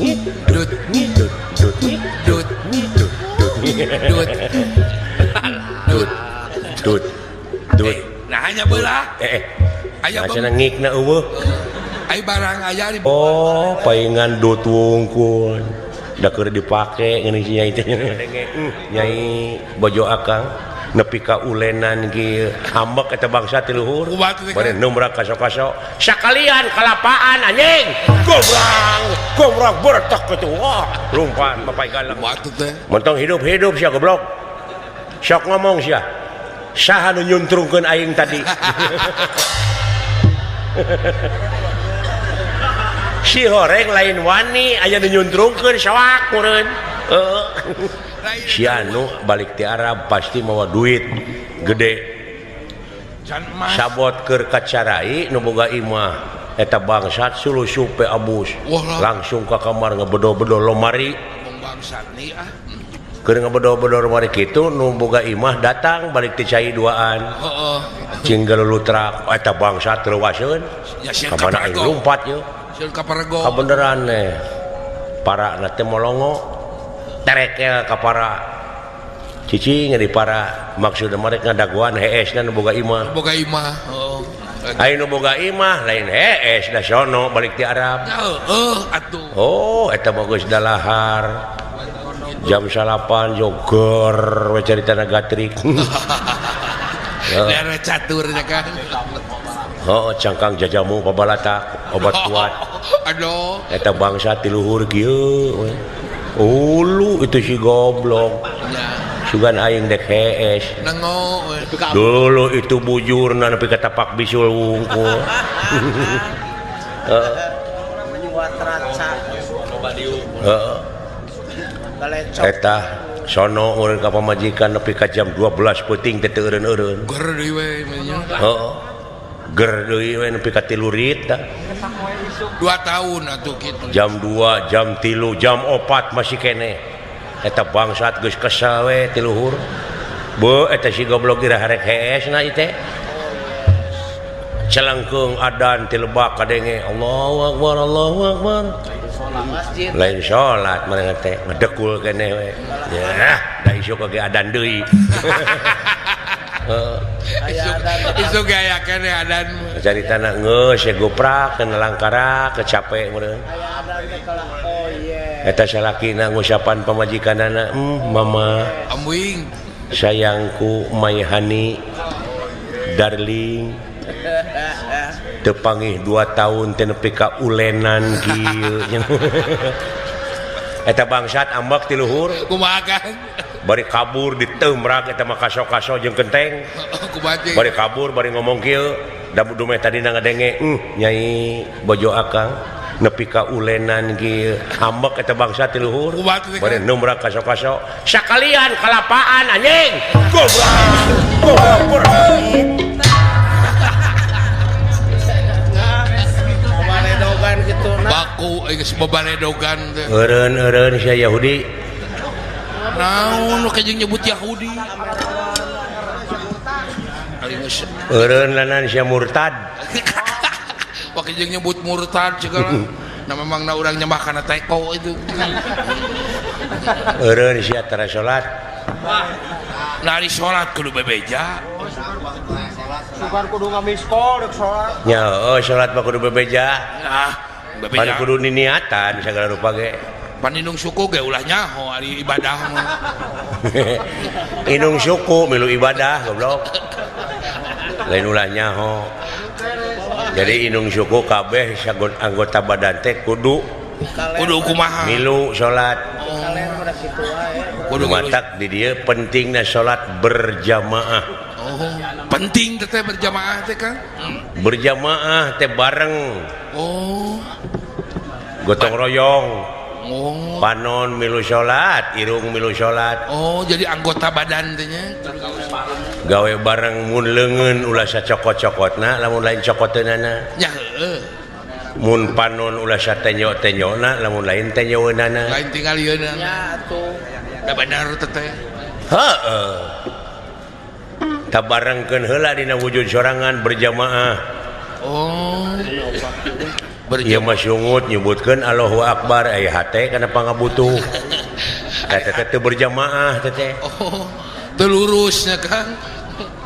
Dut dut dut dut Dut. Dut dut Dut. Dut dut dut. Nah, hanya belah. Eh, eh. Aya Macana ngikna eueuh. Ai barang aya di Oh, paingan dut wungkul. Da keur dipake ngeuni si nyai teh. Nyai bojo akang nepi ka ulenan kieu ambek eta bangsa ti luhur. Bari numbrak kaso-kaso sakalian kalapaan anjing. Gobrang, gobrang bertak kitu. Wah, lumpat bapak galak. Batu teh. Montong hidup-hidup sia goblok. Sok ngomong sia. Saha nu nyuntrungkeun aing tadi? Si horeng lain wani aya nu nyuntrungkeun soak meureun. Heeh. Si anu balik ti Arab pasti mawa duit gede. Sabot keur kacarai nu boga imah eta bangsat sulusup pe abus. Langsung ka kamar ngebedo-bedo lomari. Keur ngebedo-bedo lomari kitu nu boga imah datang balik ti cai duaan. Heeh. Cing galulutrak eta bangsat leuwaseun. Ka mana aing lumpat yeuh. Kabeneran eh para na teh molongo terekel ka para cicing di para maksudna mereka ngadaguan hees na nu boga imah. Boga imah. Heeh. Aing nu boga imah lain hees da sono balik ti Arab. Heeh atuh. Oh, eta mah geus dalahar. Jam 9 joger we caritana gatrik. Daerah catur nya kan. Oh, cangkang jajamu pabalatak obat kuat. Aduh. Eta bangsa ti luhur kieu we. Ulu itu si goblok. Sugan aing dek hees. Nengo. Dulu itu bujurna nepi ka tapak bisul wungkul. Heeh. Heeh. Eta sono urang ka pamajikan nepi ka jam 12 peuting teh teu eureun-eureun. Ger deui we nya. Heeh. Ger deui we nepi ka 3 rit tah. 2 tahun atuh kitu. Jam 2, jam 3, jam 4 masih keneh. Eta bangsat geus kesel we ti luhur. Beuh eta si goblok ira harek hees na ieu teh. Celengkeung adan ti lebak kadenge Allahu akbar Allahu akbar. Lain salat manehna teh ngedekul keneh we. Yah, da isuk ge adan deui. Heeh. Isuk ge aya keneh adan. Caritana geus ye goprak kana langkara kecape meureun. Eta salakina ngusapan pamajikanana, mama ambuing sayangku my honey darling teu pangih 2 tahun teh nepi ka ulenan kieu. Eta bangsat ambek ti luhur. Kumaha kan? Bari kabur diteumrak eta mah kaso-kaso jeung kenteng. Bari kabur bari ngomong kieu, da dumeh tadina ngadenge, nyai bojo akang nepi ka ulenan kieu. Ambek eta bangsa ti luhur. Bari numbrak kaso-kaso sakalian kalapaan anjing. Goblok. Goblok. Baku geus babaredogan teh. Eureun-eureun sia Yahudi. Naon nu kajeng nyebut Yahudi? Eureun lanan sia murtad. Wah kajeng nyebut murtad segala. Nah memang na urang nyembah kana teko itu. Eureun sia tara salat. Nah ari salat kudu bebeja. Sugan kudu ngamiskol rek salat. Nya heueuh salat mah kudu bebeja. Ah, bebeja. Pan kudu niniatan sagala rupa ge. Pan indung suku ge ulah nyaho ari ibadah mah. Indung suku milu ibadah goblok. Lain ulah nyaho. Jadi indung suku kabeh sagon anggota badan teh kudu kudu kumaha? Milu salat. Oh. Kudu matak di dieu pentingna salat berjamaah. Oh, penting teh berjamaah teh kan? Berjamaah teh bareng. Oh. Gotong royong. Oh. Panon milu salat, irung milu salat. Oh, jadi anggota badan teh nya. Gawe bareng mun leungeun ulah sacokot-cokotna, lamun lain cokoteunana. Nya heueuh. Mun panon ulah satenyo-tenyona, lamun lain tenyoeunana. Lain tingalieunana. Nya atuh. Da bener teh teh. Heeh. Tabarengkeun heula dina wujud sorangan berjamaah. Oh. Ieu mah sungut nyebutkeun Allahu Akbar aya hate kana pangabutuh. Eta teh teu berjamaah teh teh. Oh, teu lurusnya Kang.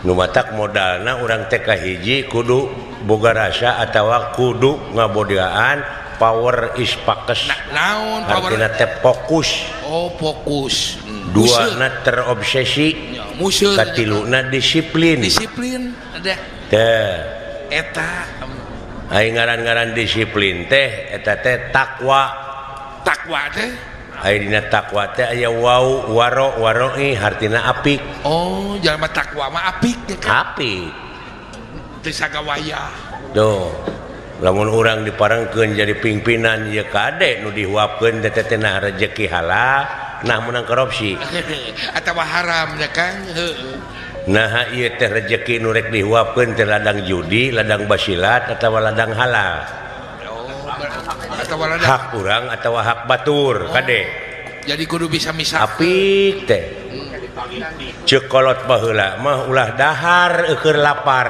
Nu matak modalna urang teh kahiji kudu boga rasa atawa kudu ngabodeaan power is pakes. Naon power? Artina teh fokus. Oh, fokus. Dua na terobsesi. Katiluna disiplin. Disiplin ada. Teh. Eta ai ngaran-ngaran disiplin teh eta teh takwa. Takwa teh? Ai dina takwa teh aya wau waro waroi hartina apik. Oh, jalma takwa mah apik teh kan? Apik. Teu sagawaya. Tuh. Lamun urang diparengkeun jadi pimpinan ieu kade nu dihuapkeun teh teh nah rejeki halal, nah menang korupsi. Atawa haram ya Kang. Heeh. Nah ieu teh rejeki nu rek dihuapkeun teh ladang judi, ladang basilat atawa ladang halal. Oh, atawa ladang hak urang atawa hak batur, kade. Jadi kudu bisa misah. Apik teh. Ceuk kolot baheula mah ulah dahar eueur lapar.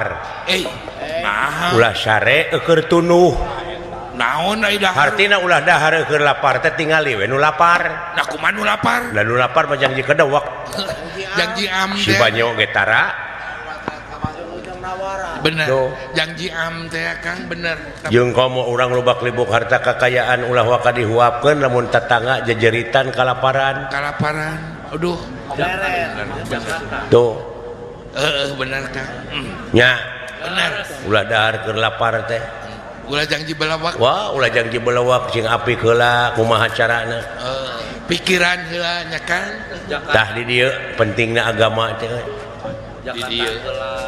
Nah. Ulah sare eueur tunuh. Naon ai dahar? Hartina ulah dahar eueur lapar teh tingali we nu lapar. Nah kumaha nu lapar? Lah nu lapar mah janji kedewek. Janji am si banyo ge tara. Bener. Janji am teh Kang bener. Jeung komo urang lobak libuk harta kakayaan ulah waka dihuapkeun lamun tetangga jejeritan kalaparan. Kalaparan. Aduh. Tuh. Heeh bener Kang. Nya. Bener. Ulah dahar keur lapar teh. Ulah janji belawak. Wah, ulah janji belawak sing apik heula kumaha carana. Pikiran heula nya Kang. Tah di dieu pentingna agama teh. Di dieu.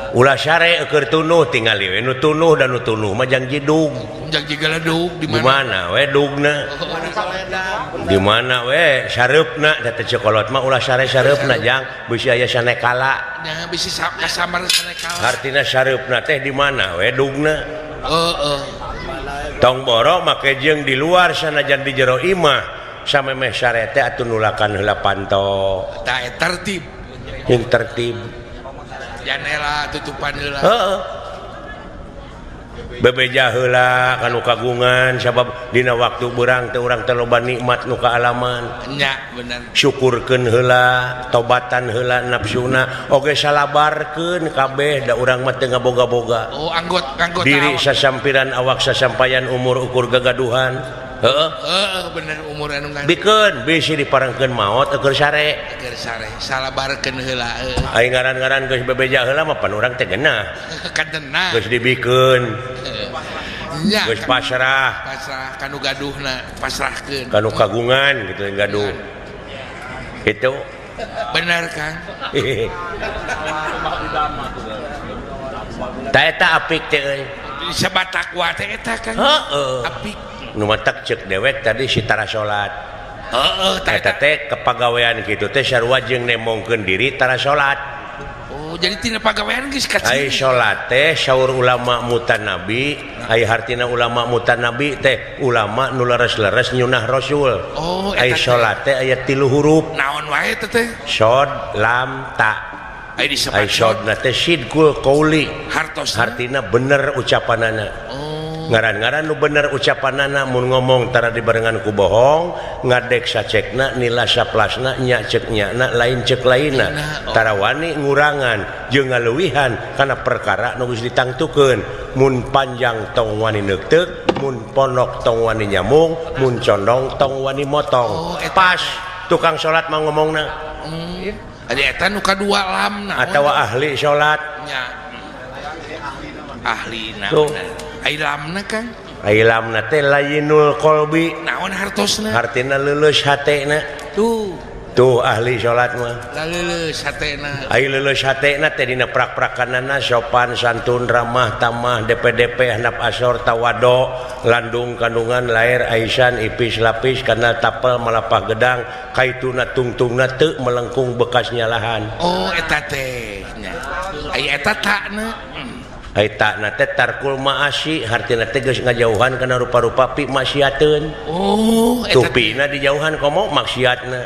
Ulah sare keur tunuh tingali we nu tunuh dan nu tunuh mah janji dug. Janji galedug di mana? Di mana we dugna? Di mana we sareupna teh cekolot mah ulah sare sareupna jang bisi aya sanekala. Nya bisi kasamar sanekala. Hartina sareupna teh di mana we dugna? Heeh. Tong boro make jeung di luar sanajan di jero imah samemeh sare teh atuh nulakan heula panto. Tah tertib. Jeung tertib. Janela tutupan heula. Heeh. Bebeja heula kanu kagungan sabab dina waktu beurang teh urang teh loba nikmat nu kaalaman. Nya bener. Syukurkeun heula, tobatan heula nafsuna, oge salabarkeun kabeh da urang mah teu ngaboga-boga. Oh, anggot diri awak. Sasampiran awak sasampayan umur ukur gagaduhan. Heeh. Heeh bener umur anu ngan. Bikeun bisi diparengkeun maot eueur sare. Eueur sare, salabarkeun heula heuh. Ai ngaran-ngaran geus bebeja heula mah pan urang teh geunah. Kadenah. Geus dibikeun. Nya geus pasrah. Pasrah kanu gaduhna, pasrahkeun. Kanu kagungan gitu gaduh. Itu bener Kang. Ta eta apik teh euy. Sebat takwa teh eta Kang. Heeh. Apik. Nu matak ceuk dewek tadi si tara salat. Heeh, eta teh kepagawean kitu teh sarua jeung nemongkeun diri tara salat. Oh, jadi tina pagawean geus ka ai salat teh saur ulama mutanabi, ai hartina ulama mutanabi teh ulama nu leres-leres nyunah rasul. Oh, ai salat teh aya 3 huruf. Naon wae teh teh? Shod, lam, ta. Ai disebut ai shodna teh sidqul qauli. Hartosna hartina bener ucapanana. Oh. Ngaran-ngaran nu bener ucapanana mun ngomong tara dibarengan ku bohong, ngadek sacekna nila saplasna nya cek nyana lain cek lainna. Oh. Tara wani ngurangan jeung ngaleuwihan kana perkara nu geus ditangtukeun. Mun panjang tong wani neukteuk, mun ponok tong wani nyamung, mun condong tong wani motong. Oh, pas tukang salat mah ngomongna. Adi eta nu kadua lamna atawa ahli salat. Nya. Ahlina. Ai lamna Kang? Ai lamna teh layinul qalbi. Naon hartosna? Hartina leuleus hatena. Tuh. Tuh ahli salat mah. La leuleus hatena. Ai leuleus hatena teh dina prak-prakanana sopan santun ramah tamah DPDP handap asor tawado landung kandungan lair aisan ipis lapis kana tapel malapah gedang kaituna tungtungna teu melengkung bekas nyalahan. Oh eta teh nya. Ai eta takna. Ai takna teh tarkul maasi hartina teh geus ngajauhan kana rupa-rupa pi maksiateun. Oh, eta tupina dijauhan komo maksiatna.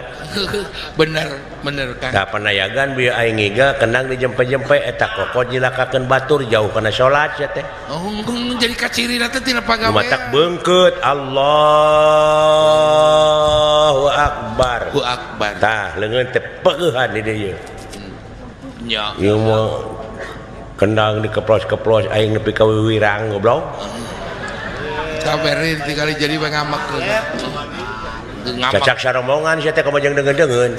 Bener, bener Kang. Tah panayagan bieu aing ngiga kendang dijempe-jempe eta kokot jilakakeun batur jauh kana salat sia teh. Oh, jadi kacirina teh tina pagawean. Matak beungkeut Allahu Akbar. Allahu Akbar. Tah leungeun teh peueuhan di dieu. Nya. Ieu mah kendang dikeplos-keplos aing nepi ka wiwirang goblok. Kaberin tinggali jadi we ngamek. Ngamek. Cacak saromongan sia teh komo jeung deungeun-deungeun.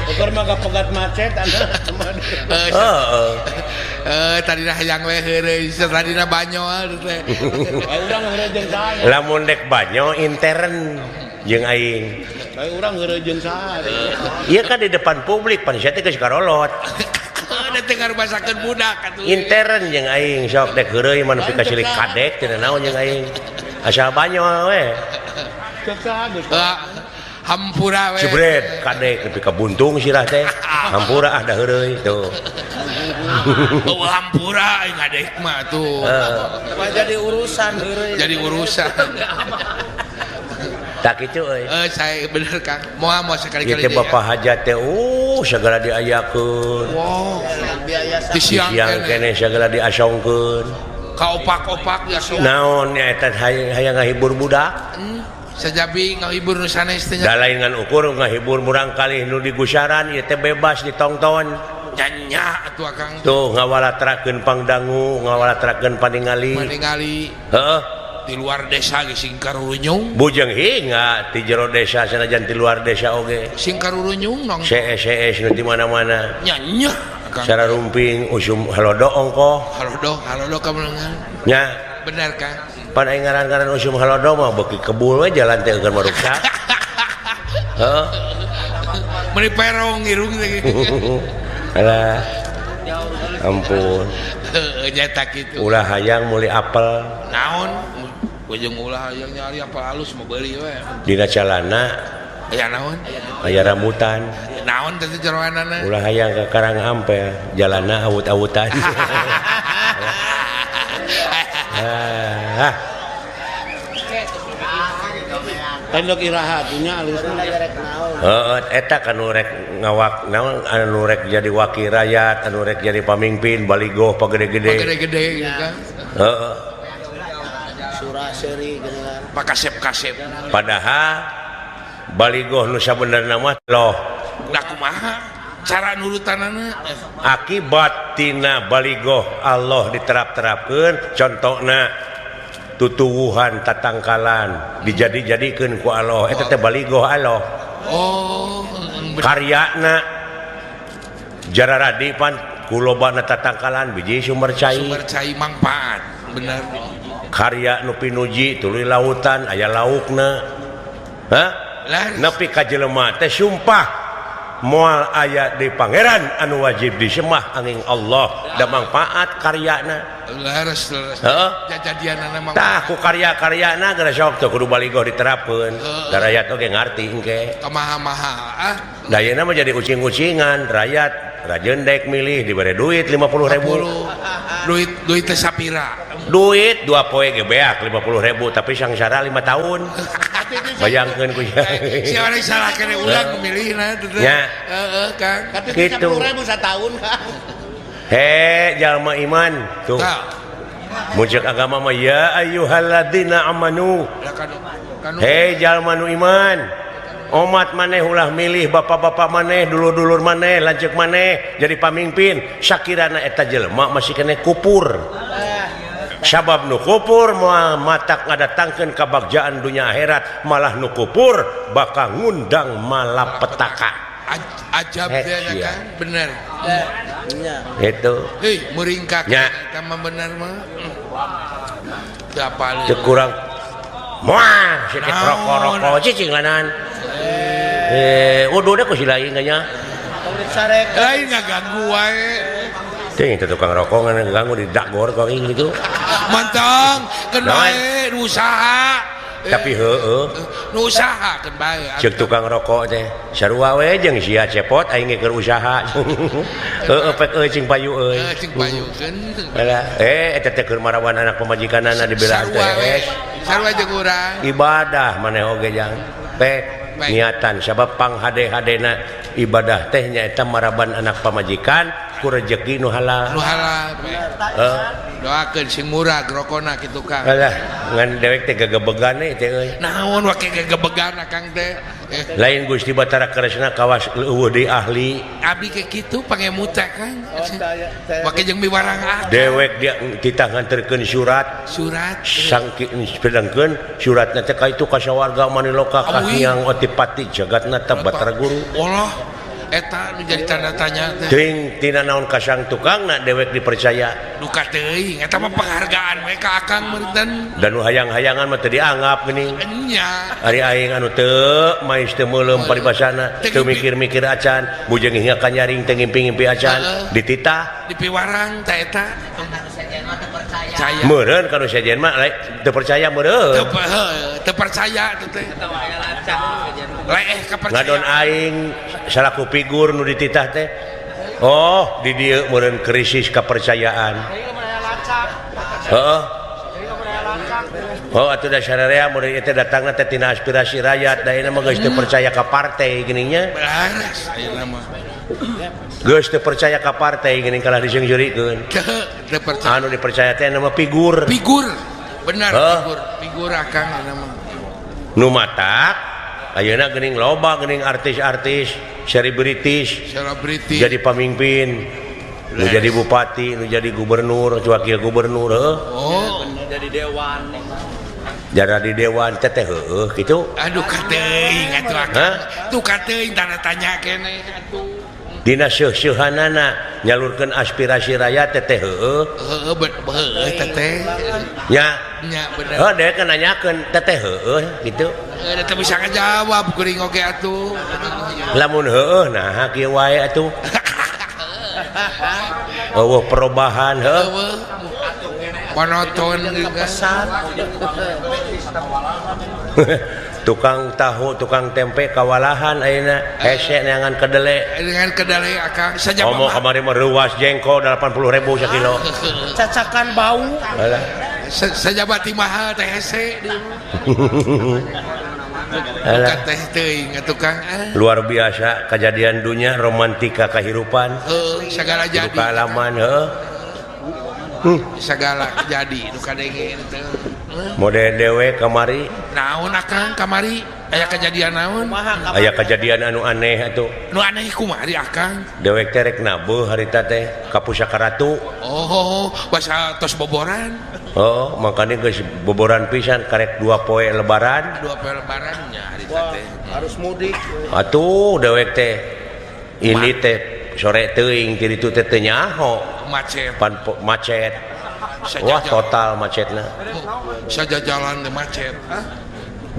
Bogor mah kapegat macet anda. Heeh. Tadina hayang we heureuy, tadina banyo teh. Urang heureuy jeung saha? Lamun dek banyo intern jeung aing. Kayak urang heureuy jeung saha? Ieu kan di depan publik pan sia teh geus karolot. Da teh ngarubasakeun budak atuh. Intern jeung aing sok dek heureuy mah nepi ka silik kadek teu naon jeung aing. Asal banyo we. Cek saha geus. Hampura we. Jebret kadek nepi ka buntung sirah teh. Hampura ah da heureuy tuh. Oh, hampura aing kadek mah tuh. Jadi urusan heureuy. Jadi urusan. Tak kitu euy. Saya bener Kang. Moal moal sekali-kali ieu teh bapak hajat teh segala diayakeun. Wow. Di siang keneh segala diasongkeun. Ka opak-opak diasongkeun. Naon nya eta hayang ngahibur budak? Sajabi ngahibur nu sanes teh. Da lain ngan ukur ngahibur murangkalih nu digusaran ieu teh bebas ditongton. Nya atuh Akang. Tuh ngawalatrakeun pangdangu, ngawalatrakeun paningali. Paningali. Heeh. Di luar desa ge sing karurunyung. Bujeng hinga ti jero desa sanajan ti luar desa oge. Sing karurunyung nong. CS nu di mana-mana. Nya nya Akang. Sararumping usum halodo ongkoh. Halodo, halodo kameunangan. Nya. Bener Kang. Pan aing ngaran-ngaran usum halodo mah beuki kebul we jalan teh eukeun maruksa. Heeh. Meuni perong irung teh. Alah. Ampun. Heeh, nyata kitu. Ulah hayang meuli apel. Naon? Ujung ulah hayang nyari apel halus mau beli we. Dina calana aya naon? Aya rambutan. Naon teh jeroanana? Ulah hayang ka Karang Ampel, jalana awut-awutan. Ah. Tandok iraha dunya alusna. Heeh, eta kan nu rek ngawak naon anu rek jadi wakil rakyat, anu rek jadi pamimpin baligoh pagede-gede. Pagede-gede gitu kan. Heeh. Surah seri geuningan. Pakasep-kasep. Padahal baligoh nu sabenerna mah loh. Da kumaha cara nurutanana? Akibat tina baligoh Allah diterap-terapkeun contona tutuwuhan tatangkalan dijadi-jadikeun ku Allah eta teh baligoh Allah. Oh, karyana jararadi pan kulobana tatangkalan biji sumber cai. Sumber cai mangpaat, bener. Karya nu pinuji tuluy lautan aya laukna. Hah? Nepi ka jelema teh sumpah moal aya di pangeran anu wajib disembah angin Allah da mangpaat karyana. Leres leres. Heeh. Jajadianana mah. Tah ku karya-karyana geus sok teu kudu baligoh diterapkeun. Da rakyat oge ngarti engke. Kamaha-maha ah. Da ayeuna mah jadi ucing-ucingan rakyat rajeun dek milih dibere duit 50.000. Duit duit teh sapira. Duit 2 poe ge beak 50.000 tapi sangsara 5 tahun. Bayangkeun ku si orang salah kene ulang milihna teh. Nya. Heeh Kang. Kitu. 10.000 satahun Kang. He jalma iman tuh. Muncul agama mah ya ayyuhalladzina amanu. He jalma nu iman. Omat maneh ulah milih bapak-bapak maneh, dulur-dulur maneh, lanceuk maneh jadi pamimpin. Sakirana eta jelema masih keneh kupur. Sabab nu kupur moal matak ngadatangkeun kabagjaan dunia akhirat, malah nu kupur bakal ngundang malapetaka. Ajab dia kan bener. Itu. Hei, meringkak eta mah bener mah. Teu apal. Teu kurang. Moal sikit rokok-rokok cicing lanan. Udah ku si lain nya. Lain ngaganggu wae. Teuing teh tukang rokok ngaganggu di dagor kau gitu. Mantang, keun wae usaha. Tapi heueuh. Nu usaha keun bae. Ceuk tukang rokok teh, sarua we jeung sia cepot aing ge keur usaha. Heueuh pek euy cing payu euy. Cing payukeun. Alah, eta teh keur marawan anak pamajikanana dibelaan teh. Sarua we. Sarua jeung urang. Ibadah maneh oge jang. Pek niatan sabab panghade-hadena ibadah teh nyaeta maraban anak pamajikan ku rejeki nu halal. Nu halal. Heeh. Doakeun sing murah rokona kitu Kang. Alah, ngan dewek teh gegebegan teh euy. Naon wake gegebegan Kang teh? Lain Gusti Batara Kresna kawas leuweuh deui ahli. Abdi ke kitu pangemut teh Kang. Wake jeung miwarang akal. Dewek dia titah nganterkeun surat. Surat. Sangki pedangkeun suratna teh ka itu ka sawarga maniloka ka Hyang Otipati Jagatnata Batara Guru. Allah eta nu jadi tanda tanya teh. Teuing tina naon kasang tukangna dewek dipercaya. Duka teuing eta mah penghargaan we ka Akang meureun. Dan nu hayang-hayangan mah teu dianggap geuning. Nya. Ari aing anu teu mais teu meuleum paribasana, teu mikir-mikir acan, bujeng hingga ka nyaring teu ngimpi-ngimpi acan, dititah dipiwarang teh eta. Percaya. Meureun ka nu sejen mah teu percaya meureun. Teu percaya teh. Leeh kapercaya. Ngadon aing salaku figur nu dititah teh. Oh, di dieu meureun krisis kepercayaan. Heeh. Oh, atuh da sararea meureun ieu teh datangna teh tina aspirasi rakyat, da ayeuna mah geus teu percaya ka partai geuning nya. Beres ayeuna mah. Geus teu percaya ka partai geuning kalah diseungseurikeun. Teu percaya. Anu dipercaya teh nama figur. Figur. Benar figur. Figur Akang ayeuna mah. Nu matak ayeuna geuning loba geuning artis-artis selebritis jadi pamimpin, nu jadi bupati, nu jadi gubernur, wakil gubernur heuh. Oh, jadi dewan. Jadi dewan teh teh heueuh kitu. Aduh kateuing atuh Akang. Tuh kateuing tanda tanya keneh atuh. Dina seuh-seuhanana nyalurkeun aspirasi rakyat teh teh heueuh. Heueuh heueuh teh teh. Nya. Nya bener. Heuh dewek kan nanyakeun teh teh heueuh kitu. Heueuh teh bisa ngajawab kuring oge atuh. Lamun heueuh naha kieu wae atuh. Eueuh perubahan heueuh. Monoton Tukang tahu, tukang tempe kawalahan ayeuna hese neangan kedele. Dengan kedele Akang saja. Omo kamari mah reuas jengkol 80.000 sakilo. Cacakan bau. Alah. Sajabati mahal teh hese di. Alah. Teh teuing atuh Kang. Luar biasa kejadian dunia romantika kehidupan. Heuh, sagala jadi. Duka alaman heuh. Sagala jadi nu kadenge teh. Mode dewe kamari. Naon Akang kamari? Aya kejadian naon? Aya kejadian anu aneh atuh. Nu aneh kumari Akang? Dewek teh rek nabuh harita teh ka Pusaka Ratu. Oh, basa tos boboran. Oh, makanya geus boboran pisan karek 2 poe lebaran. 2 poe lebaran nya harita teh. Harus mudik. Atuh dewek teh ini teh sore teuing ti ditu teh teu nyaho. Macet. Pan macet. Wah, total macetna. Saja jalan ge macet.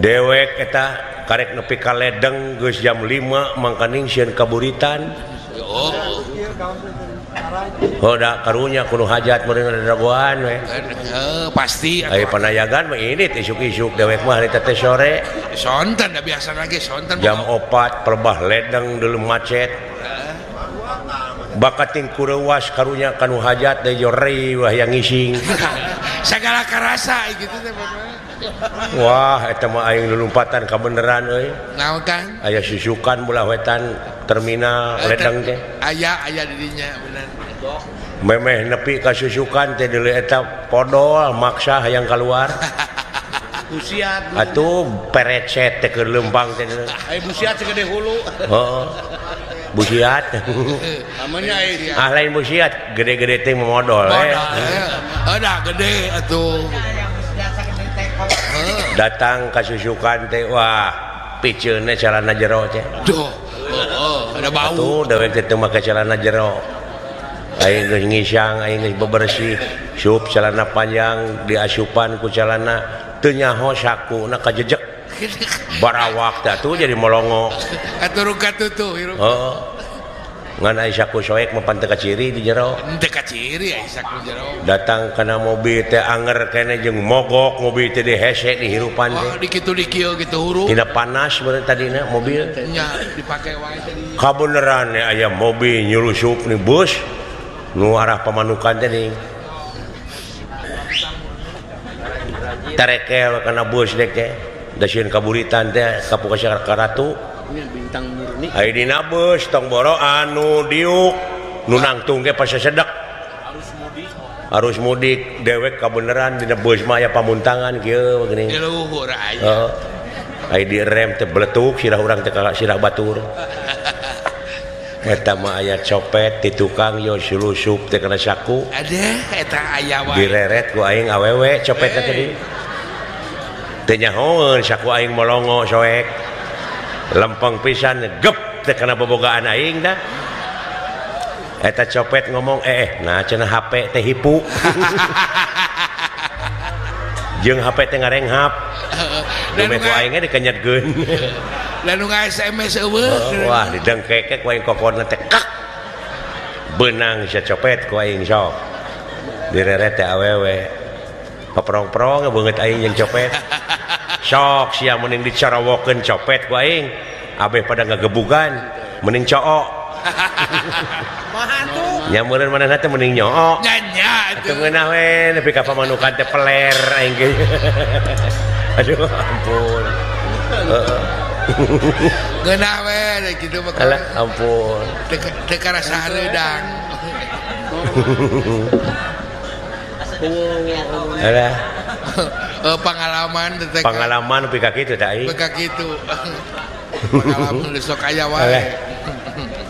Dewek eta karek nepi ka Ledeng geus jam 5 mangkaning sieun kaburitan. Oh. Oh, da karunya kudu hajat meureun dagoan we. Pasti aya panayagan mah ini isuk-isuk dewek mah harita teh sore. Sonten da biasa lagi sonten. Jam 4 pelebah Ledeng deuleu macet. Bakating kureuwas karunya kanu hajat deui jori wah yang ngising. Sagala karasa gitu teh Bapak. Wah eta mah aing lulumpatan kabeneran euy. Naon Kang? Aya susukan belah wetan terminal Ledeng teh. Aya aya di dinya bener. Memeh nepi ka susukan teh deuleu eta podol maksa hayang kaluar. Busiat. Atuh perecet teh keur leumpang teh. Aya busiat segede hulu. Heeh. Busiat. Namanya ah lain busiat, gede-gede teh modol eh. Ada gede atuh. Datang ka susukan teh wah piceunna calana jero teh. Duh, heeh, ada bau. Atuh dewek teh teu make calana jero. Aing geus ngisang, aing geus bebersih, sup celana panjang diasupan ku celana teu nyaho sakuna kajejek. Barawak teh atuh jadi molongo. Atuh katutuh hirup. Heeh. Ngan ai saku soek mah pan teu kaciri di jero. Teu kaciri ai saku jero. Datang kana mobil teh anger keneh jeung mogok mobil teh dihese di hirupan teh. Wah, di kitu di kieu kitu huruf. Tina panas meureun tadina mobil. Nya dipake wae tadi. Kabeneran aya mobil nyulusup ni bus nu arah Pamanukan teh nih. Tarekel kana bus dek teh. Da sieun kaburitan teh ka ka Ratu. Bintang murni. Ai dina bus tong boro anu diuk nu nangtung ge pasasedek. Arus mudik dewek kabeneran dina bus mah aya pamuntangan kieu geuning. Di luhur aya. Heeh. Ai di rem teh beletuk sirah urang teh ka sirah batur. Eta mah aya copet di tukang yo sulusup teh kana saku. Adeh eta aya wae. Direret ku aing awewe copet teh tadi. Teu nyahoeun saku aing molongo soek. Lempeng pisan gep teh kana bobogaan aing dah. Eta copet ngomong nah cenah HP teh hipu. Jeung HP teh ngarenghap. Dume ku aing ge dikenyetkeun. Lah nu nga-SMS eueuh. Wah didengkek ku aing kokona teh kak. Beunang sia copet ku aing sok. Direret teh awewe. Paprong-prong beungeut aing jeung copet. Sok sia mending dicarawokeun copet ku aing. Abeh pada ngagebugan mending cook. Maha tuh. Nya meureun manehna teh mending nyook. Nya nya atuh ngeunah we nepi ka Pamanukan teh peler aing ge. Aduh ampun. Heeh. Ngeunah we kitu mah. Alah ampun. Teu karasa hareudang. Alah. Pengalaman teh. Pengalaman nepi ka kitu teh aing. Nepi ka kitu. Pengalaman sok aya wae.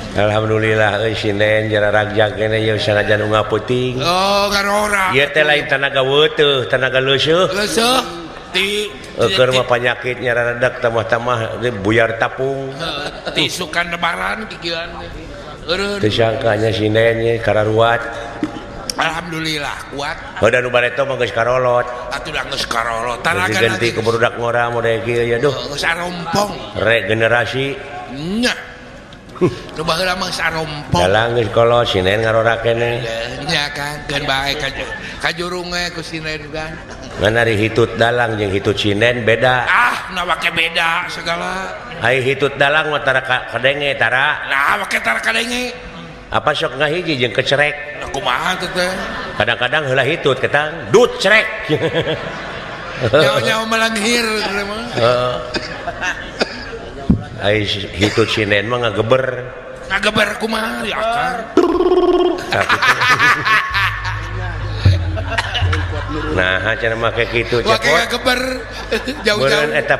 Alhamdulillah euy sinden jararagjag keneh ieu sanajan unggal peuting. Oh, ngarora. Ieu teh lain tanaga weuteuh, tanaga leuseuh. Leuseuh ti keur mah panyakit nyararedak tamah-tamah buyar tapung. Ti sukan lebaran kikieuan. Eureun. Teu sangka nya sinden ye kararuat. Alhamdulillah kuat. Heuh da nu bareto mah geus karolot. Atuh da geus karolot. Tanaga ganti ke barudak ngora model kieu ya duh. Geus arompong. Regenerasi. Nya. Nu baheula mah geus arompong. Dalang geus kolot sinden ngarora keneh. Nya kan keun bae kajurung we ku sinden kan. Ngan ari hitut dalang jeung hitut sinden beda. Ah, na wake beda segala. Ai hitut dalang mah tara kadenge tara. Nah, wake tara kadenge. Apa sok ngahiji jeung kecerek. Nah, kumaha teh teh? Kadang-kadang heula hitut ketang dut cerek. Nyawa-nyawa melanghir mah. Heeh. Ai hitut sinden mah ngageber. Ngageber kumaha ya akar. Nah, cenah make kitu cepot. Make ngageber jauh-jauh. Meureun eta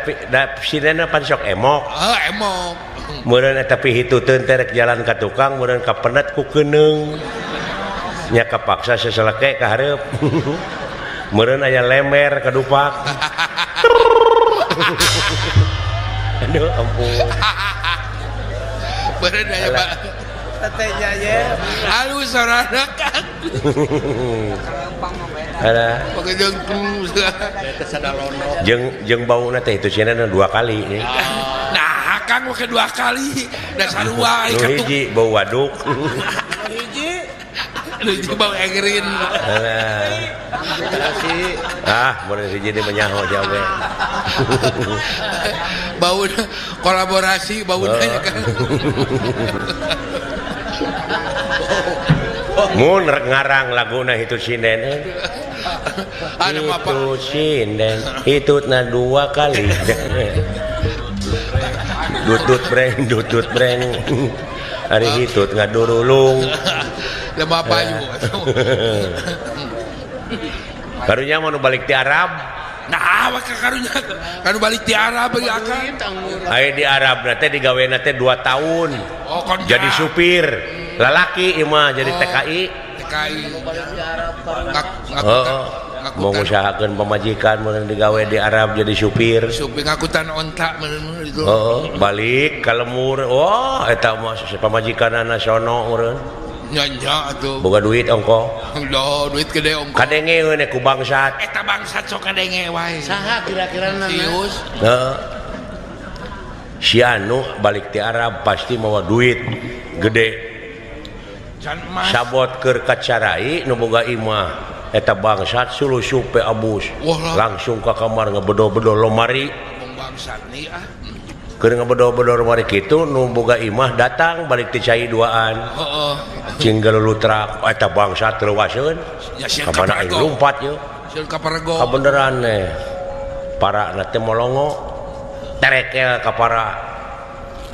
sinden pan sok emok. Heeh, emok. Meureun eta pihituteun teh rek jalan ka tukang, meureun kapenet ku keuneung. Nya kapaksa seseleke ka hareup. Meureun aya lemer kadupak. Aduh ampun. Meureun aya Pak. Teteh nya ye. Halus sorana kan. Alah. Pake jeung jeung jeung bauna teh itu cenah dua kali nih. Nah, Kang make dua kali. Da sarua nu hiji bau waduk. Hiji. Nu hiji bau egrin. Alah. Ah, mun hiji deui menyaho jauh ge. Bau kolaborasi bauna nya kan. Mun rek ngarang laguna hitut sinden. Hitut sinden, hitutna dua kali. Dutut breng, dutut breng. Ari hitut ngadurulung. Lemah payu. Karunya mah nu balik ti Arab. Nah, awak karunya kanu balik ti Arab ya akang. Aya di Arab na teh digawena teh 2 tahun. Oh, jadi supir. Lalaki ieu mah jadi TKI. TKI. Heeh. Mau ngusahakeun pamajikan mun digawe di Arab jadi supir. Supir ngakutan onta meureun itu. Heeh, balik ka lemur. Wah, eta mah pamajikanana sono meureun. Nya nya atuh. Boga duit ongko. Loh, duit gede ongko. Kadenge we ku bangsat. Eta bangsat sok kadenge wae. Saha kira-kira na? Sius. Heeh. Si anu balik ti Arab pasti mawa duit gede. Can emas. Sabot keur kacarai nu boga imah eta bangsat sulusup pe abus. Wah. Langsung ka kamar ngebedo-bedo lomari. Mong bangsat nih ah. Keur ngebedo-bedo lomari kitu nu boga imah datang balik ti cai duaan. Heeh. Cing galulutrak eta bangsat leuwaseun. Ya sieun Ka mana aing kaparego. lumpat yeuh. Sieun kaparego. Kabeneran eh. Para na teh molongo terekel ka para.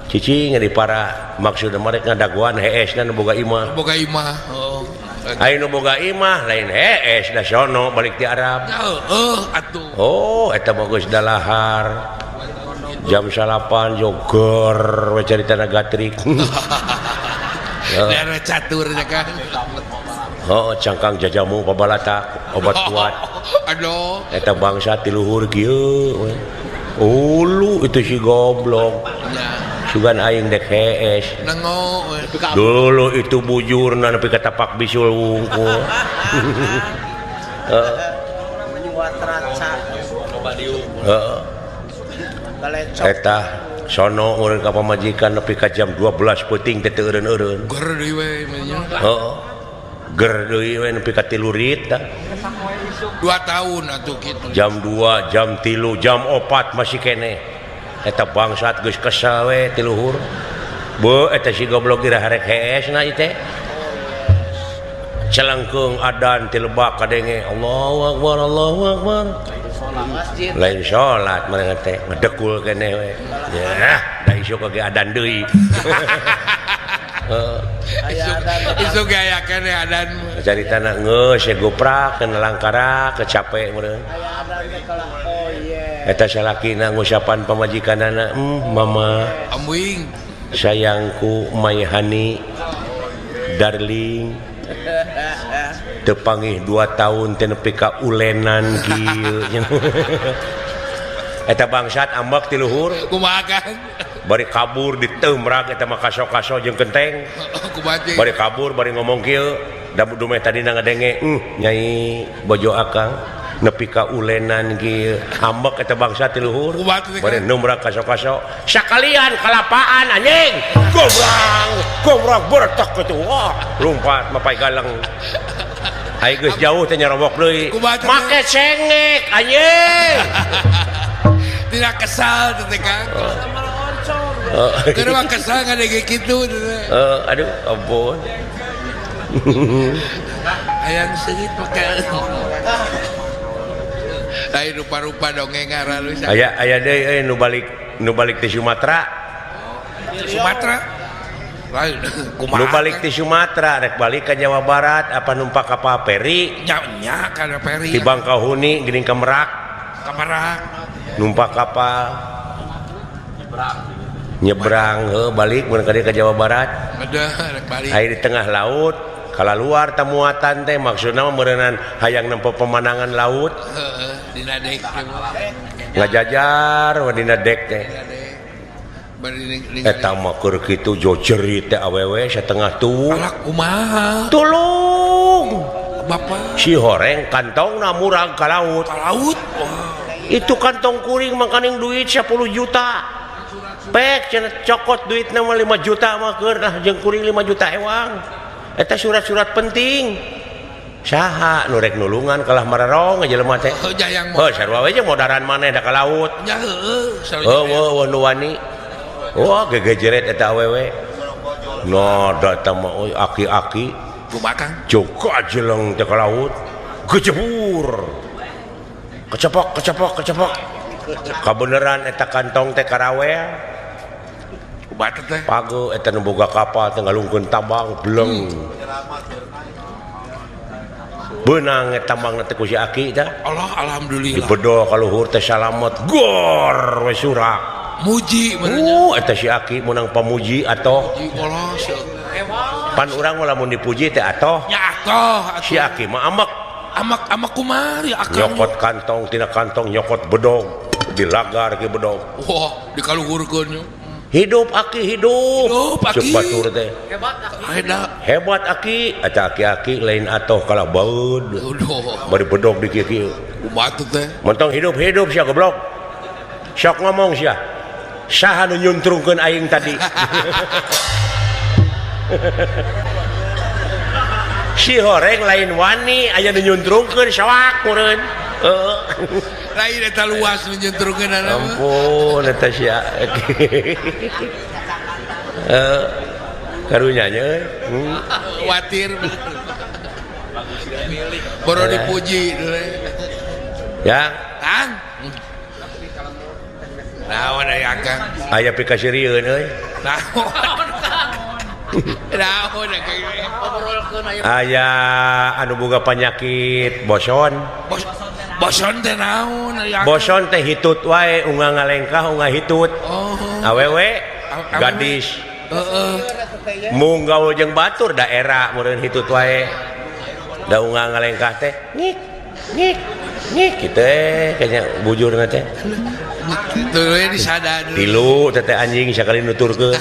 Cicing di para maksudna mereka ngadaguan hees na nu boga imah. Boga imah. Heeh. Aing nu boga imah lain hees da sono balik ti Arab. Heeh atuh. Oh, eta mah geus dalahar. Jam 9 joger we caritana gatrik. Daerah catur nya kan. Oh, cangkang jajamu pabalatak obat kuat. Aduh. Eta bangsa ti luhur kieu we. Ulu itu si goblok. Nya. Sugan aing dek hees. Nengo we. Dulu itu bujurna nepi ka tapak bisul wungkul. Heeh. Buat raca. Heeh. Balecok. Eta sono urang ka pamajikan nepi ka jam 12 peuting teh teu eureun-eureun. Ger deui we nya. Heeh. Ger deui we nepi ka 3 rit tah. 2 tahun atuh kitu. Jam 2, jam 3, jam 4 masih keneh. Eta bangsat geus kesel we ti luhur. Beuh eta si goblok ira harek hees na ieu teh. Celengkeung adan ti lebak kadenge Allahu akbar Allahu akbar. Masjid. Lain salat mereka teh ngedekul keneh we. Ya, da isuk ge adan deui. Heeh. Aya adan. Isuk gaya keneh adan. Caritana geus ya goprak kana langkara kecape meureun. Aya adan teh kalah oh ye. Eta salakina ngusapan pamajikanana, mama Ambuing. Sayangku my honey darling. Teu pangih 2 tahun teh nepi ka ulenan kieu. Eta bangsat ambek ti luhur. Kumaha kan? Bari kabur diteumrak eta mah kaso-kaso jeung kenteng. Kumaha jeung? Bari kabur bari ngomong kieu, da dumeh tadina ngadenge, nyai bojo akang nepi ka ulenan kieu. Ambek eta bangsa ti luhur. Kumaha teh, Bari Kang? numrak kaso-kaso. Sakalian kalapaan anjing. Gobrang, gobrang bertek kitu. Wah, lumpat mapai galeng. Ai geus jauh teh nyarobok deui. Kumaha teh, Make cengek anjing. Tidak kesal teh, Kang. Oh. Keur mah kesal ngadenge kitu teh. Aduh, ampun. Hayang seungit make. Lain rupa-rupa dongeng aralus. Aya aya deui euy nu balik ti Sumatera. Sumatera. Lain kumaha? Nu balik ti Sumatera rek balik ka Jawa Barat apa numpak kapal peri? Nya nya kana peri. Di Bangkahuni geuning ka Merak. Ka Merak. Numpak kapal. Nyebrang heuh balik mun ka dieu ka Jawa Barat. Ada rek balik. Aya di tengah laut, kalaluar tamuatan teh maksudna mah meureunnan hayang nempo pemandangan laut. Heeh, dina dek teh. Ngajajar we dina dek teh. Dina dek. Bari ning Eta mah keur kitu jojerit teh awewe satengah tuwuh. Alah kumaha? Tulung. Bapak. Si horeng kantongna murag ka laut. Ka laut. Wah. Itu kantong kuring mangkaning duit 10 juta. Pek cenah cokot duitna mah 5 juta mah keur lah jeung kuring 5 juta ewang. Eta surat-surat penting. Saha nu rek nulungan kalah mararong jelema teh. Heuh, jayang mah. Heuh, sarua we jeung modaran maneh da ka laut. Nya heueuh, sarua Heuh, jayang. weuh, weuh nu wani. Wah, gegejeret eta awewe. Nah, da eta mah euy aki-aki. Kumaha, Kang? Joko jeleng teh ka laut. Gejebur. Kecepok, kecepok, kecepok. Kabeneran eta kantong teh karawel. Kumaha teh? Pago eta nu boga kapal teh ngalungkeun tambang bleng. Beunang eta tambangna teh ku si aki teh. Allah, alhamdulillah. Dibedol ka luhur teh salamet gor we surak. Muji meureun. Eta si aki meunang pamuji atoh. Muji Allah, si- Pan urang mah lamun dipuji teh atoh. Nya atoh, atoh. Si aki mah amek. Amak, amak kumaha ya akang? Nyokot kantong tina kantong nyokot bedog dilagar ke bedog. Wah, dikaluhurkeun nya. Hidup aki hidup. Hidup, aki. Cuk batur teh. Hebat aki. Heda. Hebat aki, eta aki-aki lain atoh kalah baeud. Aduh. Bari bedog di kieu-kieu. Kumaha tuh teh? Mentong hidup-hidup sia goblok. Sok ngomong sia. Saha nu nyuntrungkeun aing tadi? Si horeng lain wani aya nu nyuntrungkeun soak meureun. Heeh. Lain eta luas nu nyuntrungkeun. Ampun eta sia. Heeh. Karunya nya euy. Watir. Boro dipuji. Ya. Kang. Naon aya Kang? Aya pikasirieun euy. Naon? Naon aya anu boga penyakit boson. Boson teh naon aya? Boson teh hitut wae unga ngalengkah unga hitut. Oh. Awewe gadis. Heeh. Mung gaul jeung batur daerah meureun hitut wae. Da unga ngalengkah teh ngik ngik ngik kitu kayaknya bujurna teh. Tuluy disada. Tilu teh anjing sakali nuturkeun.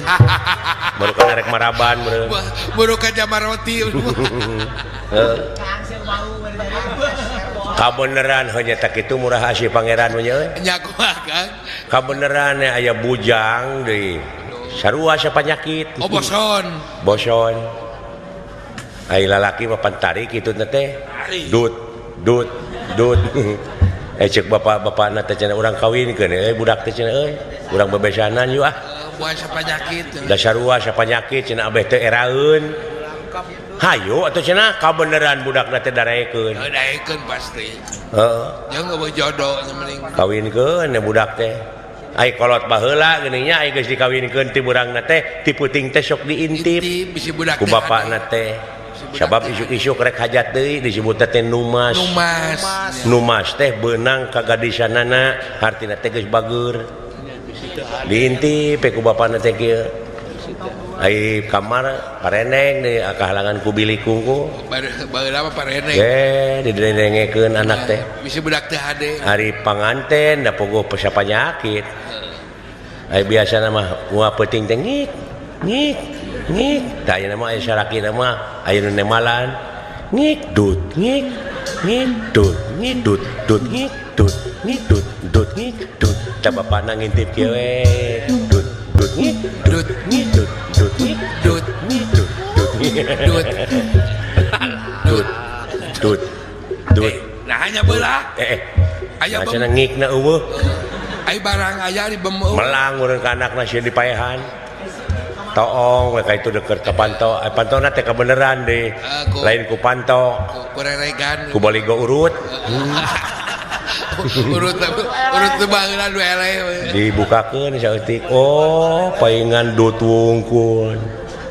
Baru kan rek maraban meureun. Baru ka jamaroti. Heeh. Kabeneran heuh nya kitu murah asih pangeran mah nya euy. Nya kumaha Kang? Kabeneran aya bujang deui. Sarua sapanyakit. Oh boson. Boson. Ai lalaki mah pantarik kitu teh. Dut dut dut. Cek bapak-bapakna teh cenah urang kawinkeun euy budak teh cenah euy. Urang bebesanan yeuh ah. Buat sapanyakit. Da sarua sapanyakit cenah abeh teh eraeun. Hayu atuh cenah kabeneran budakna teh daraekeun. Heuh daekeun pasti. Heeh. Jeung eueuh jodoh nya mending. Kawinkeun budak teh. Ai kolot baheula geuning nya ai geus dikawinkeun ti burangna teh ti peuting teh sok diintip. Bisi budak ku bapakna teh. Sabab isuk-isuk rek hajat deui disebut teh numas. Numas. Numas teh beunang ka gadisanana hartina teh geus bageur. Diintip ku bapana teh kieu. Ai kamar pareneng deui kahalangan ku bilik kungku. Baheula mah pareneng. Ye didengekeun anak teh. Bisi budak teh hade. Ari panganten da pogoh panyakit. Ai biasana mah ua peuting teh ngik ngik ngik. Tah ayeuna mah aya salakina mah aya nu nemalan. Ngik dut ngik ngik dut ngik dut dut ngik dut ngik dut dut ngik dut. Tah bapana ngintip kieu we. Dut dut ngik dut ngik dut dut ngik dut ngik dut dut ngik dut dut dut dut. Nah hanya belah. Aya cenah ngikna eueuh. Ai barang aya di bem melang urang ka anakna sieun dipaehan. Toong we ka itu deukeut ka panto. Ai pantona teh kabeneran deui. Lain ku panto. Ku reregan. Ku baligo urut. Urut urut teh baheula nu eleh. Dibukakeun saeutik. Oh, paingan dut wungkul.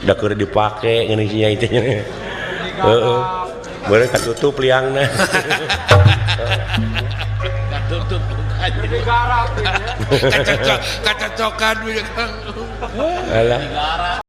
Da keur dipake ngeuning si nyai teh. Heeh. Beureuh katutup liangna. Katutup Kacocokan. Alah.